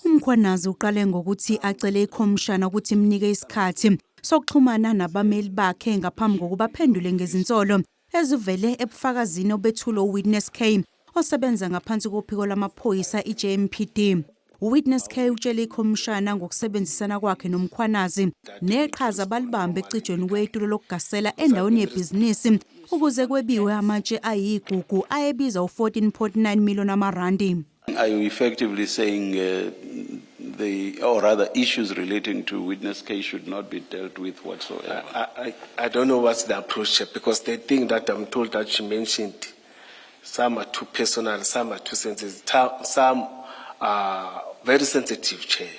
UMkhwanazi uqale ngokuthi acele ikhomishana ukuthi imnike isikhathi sokuxhumana nabameli bakhe ngaphambi kokuba aphendule ngezinsolo ezivele ebufakazini obethulwe uWitness K osebenza ngaphansi kophiko lwamaphoyisa i-JMPD. UWitness K utshele ikhomishana ngokusebenzisana kwakhe noMkhwanazi neqhaza balibambe ekucijweni kwetulo lokugasela endaweni yebhizinisi ukuze kwebiwe amatshe ayigugu ayebiza u-14.9 million amarandi. Are you effectively saying the, or rather issues relating to witness K should not be dealt with whatsoever? I don't know what's the approach here, because the thing that I'm told that she mentioned, some are too personal, some are too sensitive, some are very sensitive, Chair.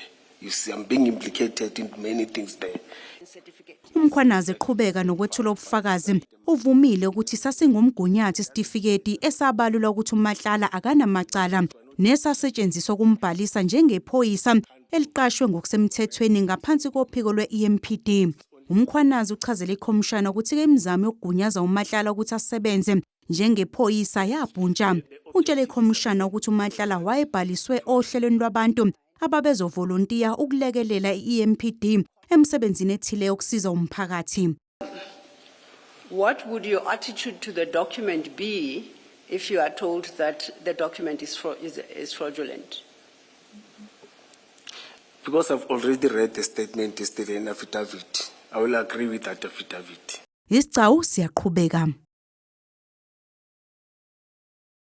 You see, I'm being implicated in many things there. UMkhwanazi eqhubeka nokwethula ubufakazi uvumile ukuthi sasingumgunyathi isitifiketi esabalula ukuthi uMatlala akanamacala nesasetshenziswa kumbhalisa njengephoyisa eliqashwe ngokusemthethweni ngaphansi kophiko lwe-EMPD. UMkhwanazi uchazele ikhomishana ukuthi-ke imizamo yokugunyaza uMatlala ukuthi asebenze njengephoyisa yabhuntsha. Utshele ikhomishana ukuthi uMatlala wayebhaliswe ohlelweni lwabantu ababezovolontiya ukulekelela i-EMPD emsebenzini ethile yokusiza umphakathi. What would your attitude to the document be if you are told that the document is fraudulent? Because I've already read the statement yesterday in affidavit, I will agree with that affidavit. Isigcawu siyaqhubeka.